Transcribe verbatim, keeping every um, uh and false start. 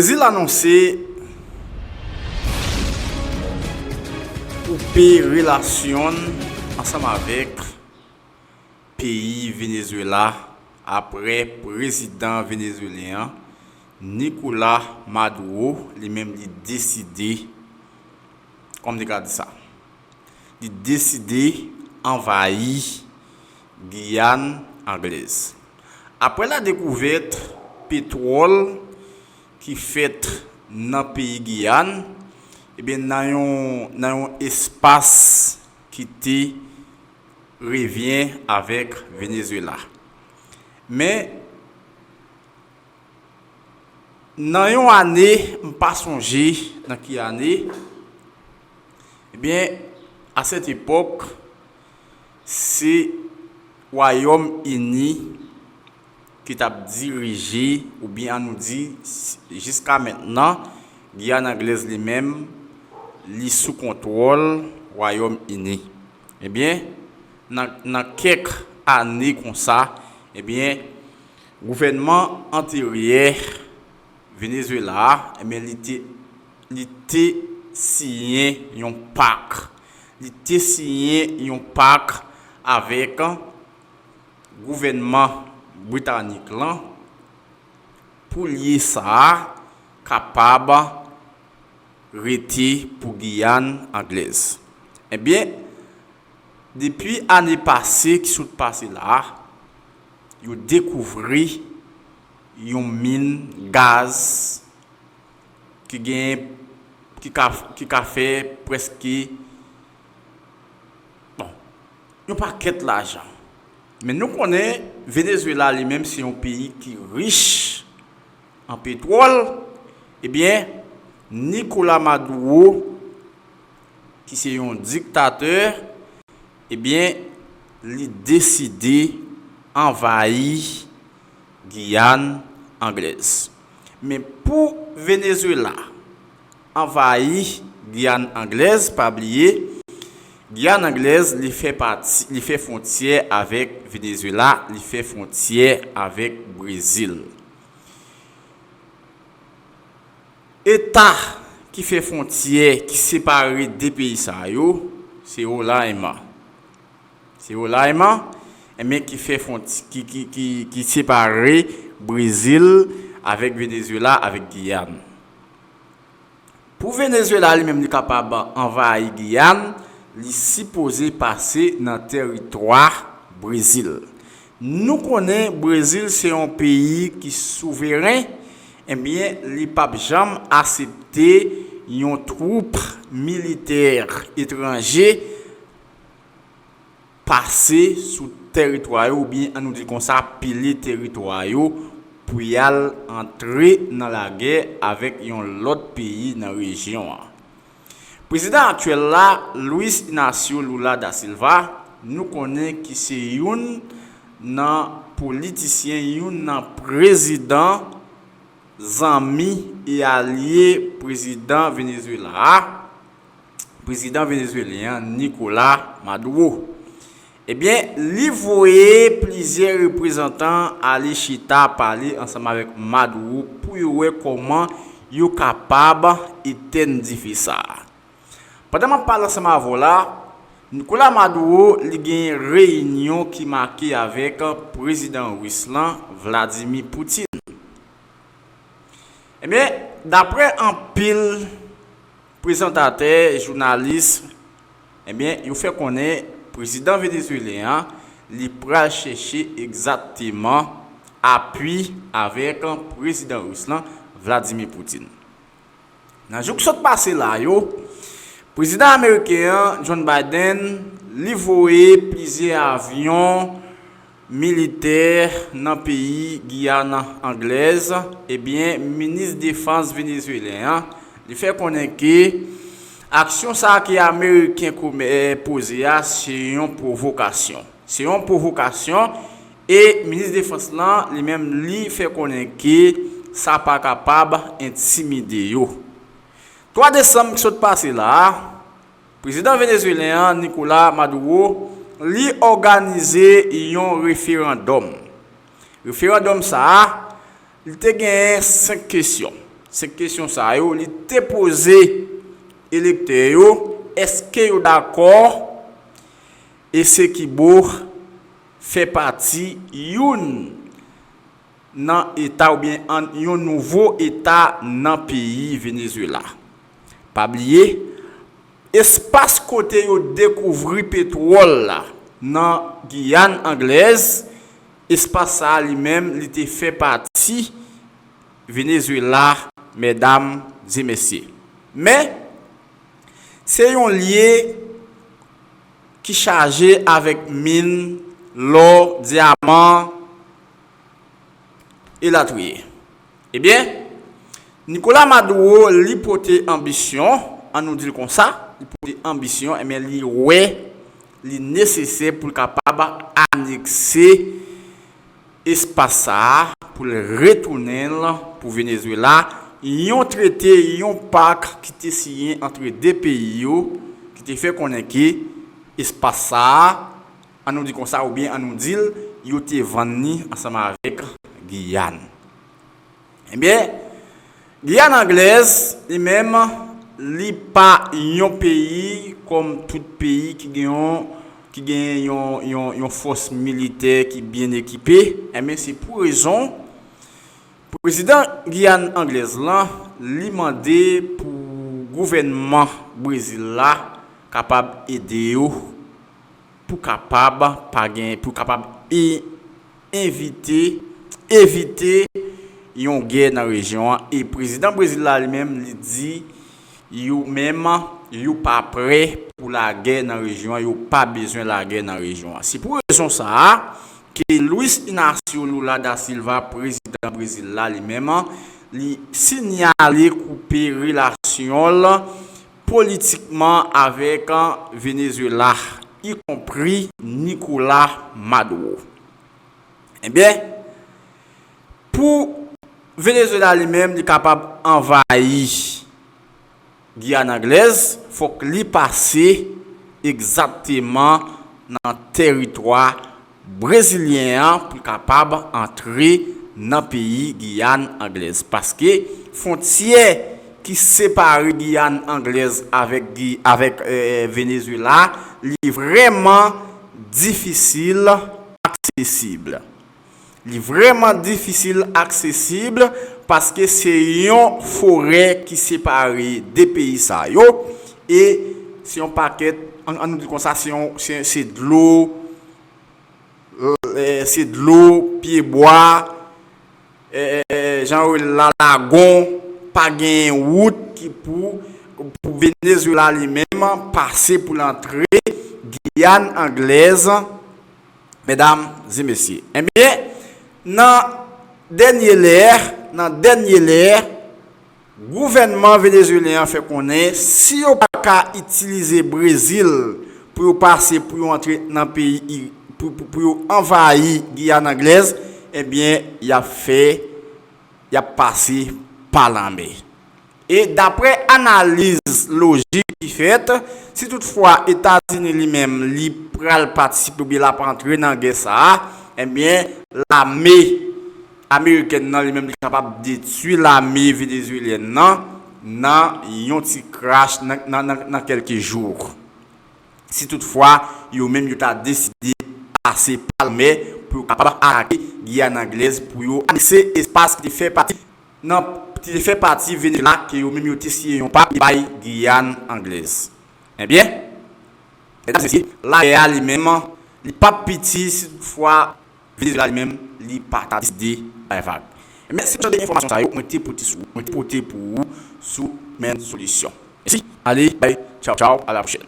Brezil anonse koupe relasyon l ansanm avèk peyi Venezuela apre prezidan venezuelyen an, Nicolas Maduro, li menm li deside, kòman m te ka di sa? Li deside anvayi Giyàn Anglèz. Apre la dekouvèt petwòl ki fèt nan peyi Giyàn, ebyen, nan yon, nan yon espas ki te revyen avèk Venezuela. Men, nan yon ane, m pa sonje nan ki ane, ebyen, a sèt epòk, se Wayòm Ini ki t ap dirije, oubyen ann nou di, s-, jiska mentnan, Giyàn Anglèz li menm, li sou kontwòl Wayòm Ini. Ebyen, nan, nan kèk ane konsa, ebyen, gouvènman anteryè Venezuela a, ebyen, li te, li te siyen yon pak. Li te siyen yon pak avèk gouvènman britanik lan pou lye sa a kapab rete pou Giyàn Anglèz. Ebyen, depi ane pase ki sot pase la a, yo dekouvri yon min gaz ki gen, ki ka, ki ka fè prèske, bon, yon pakèt lajan. Men nou konnen Venezuela li menm se yon peyi ki rich an petwòl. Ebyen, Nicolas Maduro, ki se yon diktatè, ebyen, li deside anvayi Giyàn Anglèz. Men pou Venezuela anvayi Giyàn Anglèz, pa bliye, Giyàn Anglèz, li fè pati, li fè fwontyè avèk Venezuela, li fè fwontyè avèk Brezil. Eta ki fè fwontyè, ki separe de peyi sa yo, se Rolaiman. Se Rolaiman, enben, ki fè fwonti-, ki, ki, ki, ki separe Brezil avèk Venezuela, avèk Giyàn. Pou Venezuela li menm li kapab anvayi Giyàn, li sipoze pase nan tèritwa Brezil. Nou konnen Brezil se yon peyi ki souveren, ebyen, li p ap janm aksepte yon twoup militè etranje pase sou tèritwa yo, oubyen, ann nou di konsa, pile tèritwa yo pou y al antre nan lagè avèk yon lòt peyi nan rejyon an. Prezidan aktyèl la, Luiz Inácio Lula da Silva, nou konnen ki se youn nan politisyen, youn nan prezidan zanmi e alye prezidan Venezuela a, prezidan venezuelyen an, Nicolas Maduro. Ebyen, li voye plizyè reprezantan ale chita pale ansanm avèk Maduro pou yo wè kòman yo kapab etèn dife sa a. Pandan m ap pale ansanm avè w la, Nicolas Maduro, li gen reyinyon ki make avèk prezidan ris lan, Vladimir Putin. Ebyen, daprè anpil prezantatè, jounalis, ebyen, yo fè konnen prezidan venezuelyen an, li pral chèche egzakteman apui avèk prezidan ris lan, Vladimir Putin. Nan jou k sot pase la yo, prezidan ameriken an, John Biden, li voye plizyè avyon militè nan peyi Giyàn Anglèz, ebyen, minis defans venezuelyen an, li fè konnen ke aksyon sa a ke ameriken komè-, poze a, se yon pwovokasyon. Se yon pwovokasyon e minis defans lan, li menm, li fè konnen ke sa pa kapab entimide yo. Twa desanm ki sot pase la a, prezidan venezuelyen an, Nicolas Maduro, li òganize yon referandòm. Referandòm sa a, li te genyen senk kesyon. Senk kesyon sa yo, li te poze elektè yo, èske yo dakò Essequibo fè pati youn nan eta oubyen an, yon nouvo eta nan peyi Venezuela. Pa bliye, espas kote yo dekouvri petwòl la nan Giyàn Anglèz, espas sa a li menm, li te fè pati Venezuela, medam e mesye. Men, se yon lye ki chaje avèk min, lò, dyaman, elatriye. Ebyen, Nicolas Maduro, li pote anbisyon, an nou di l konsa, li pote anbisyon, ebyen, li wè li nesesè pou l kapab anekse espas sa a, pou l retounen l pou Venezuela, yon trete, yon pak ki te siyen antre de peyi yo, ki te fè konnen ke espas sa a, an nou di konsa, oubyen an nou di l, yo te vann li ansanm avèk Giyàn. Ebyen, Giyàn Anglèz, li menm, li pa yon peyi kòm tout peyi ki gen yon, ki gen yon, yon, yon fòs militè ki byen ekipe. Ebyen, se pou rezon, prezidan Giyàn Anglèz lan, li mande pou gouvènman Brezil la kapab ede yo pou kapab pa gen, pou kapab e-, envite, evite yon gè nan rejyon an. E prezidan Brezil la li menm, li di yo menm, yo pa prè pou lagè nan rejyon an, yo pa bezwen lagè nan rejyon an. Se pou rezon sa a ke Luiz Inácio Lula da Silva, prezidan Brezil la li menm, li sinyale koupe relasyon l politikman avèk Venezuela, ikonpri Nicolas Maduro. Ebyen, pou Venezuela li menm, li kapab anvayi Giyàn Anglèz, fòk li pase egzakteman nan tèritwa brezilyen an pou l kapab antre nan peyi Giyàn Anglèz. Paske fwontyè ki separe Giyàn Anglèz avèk Gi-, avèk, eh, Venezuela, li vrèman difisil aksesib. Li vrèman difisil aksesib paske se yon forè ki separe de peyi sa yo e se yon pakèt, an, an nou di konsa, se yon, se, se dlo, eh, se dlo, pyebwa, eh, eh, jan yo rele la, lagon, pa gen wout ki pou, pou Venezuela li menm pase pou l antre Giyàn Anglèz, medam e mesye. Ebyen, nan dènye lè, nan dènye lè, gouvènman venezuelyen an fè konnen si yo pa ka itilize Brezil pou yo pase, pou yo antre nan peyi, pou, pou, pou yo anvayi Giyàn Anglèz, ebyen, y ap fè, y ap pase pa lanmè. E daprè analiz lojik ki fèt, si toutfwa Etazini li menm li pral patisipe oubyen l ap antre nan gè sa a, ebyen, lame amerikèn nan li menm li kapab detwi lame venezuelyèn nan nan yon ti krach nan, nan, nan, nan kèlke jou. Si toutfwa yo menm yo ta deside pase pa lanmè pou yo kapab atake Giyàn Anglèz, pou yo anekse espas ki te fè pati nan, ki te fè pati Venezuela, ke yo menm yo te siyen yon pak bay Giyàn Anglèz. Ebyen, medam e mesye, lagè a li menm, li p ap piti si toutfwa Venezuela li menm, li pa ta deside bay vag. Men se jan de enfòmasyon sa yo mwen te pote sou, mwen te pote pou ou sou Men Solisyon. Mèsi, ale, bay, tchaw, tchaw, a la pwochèn.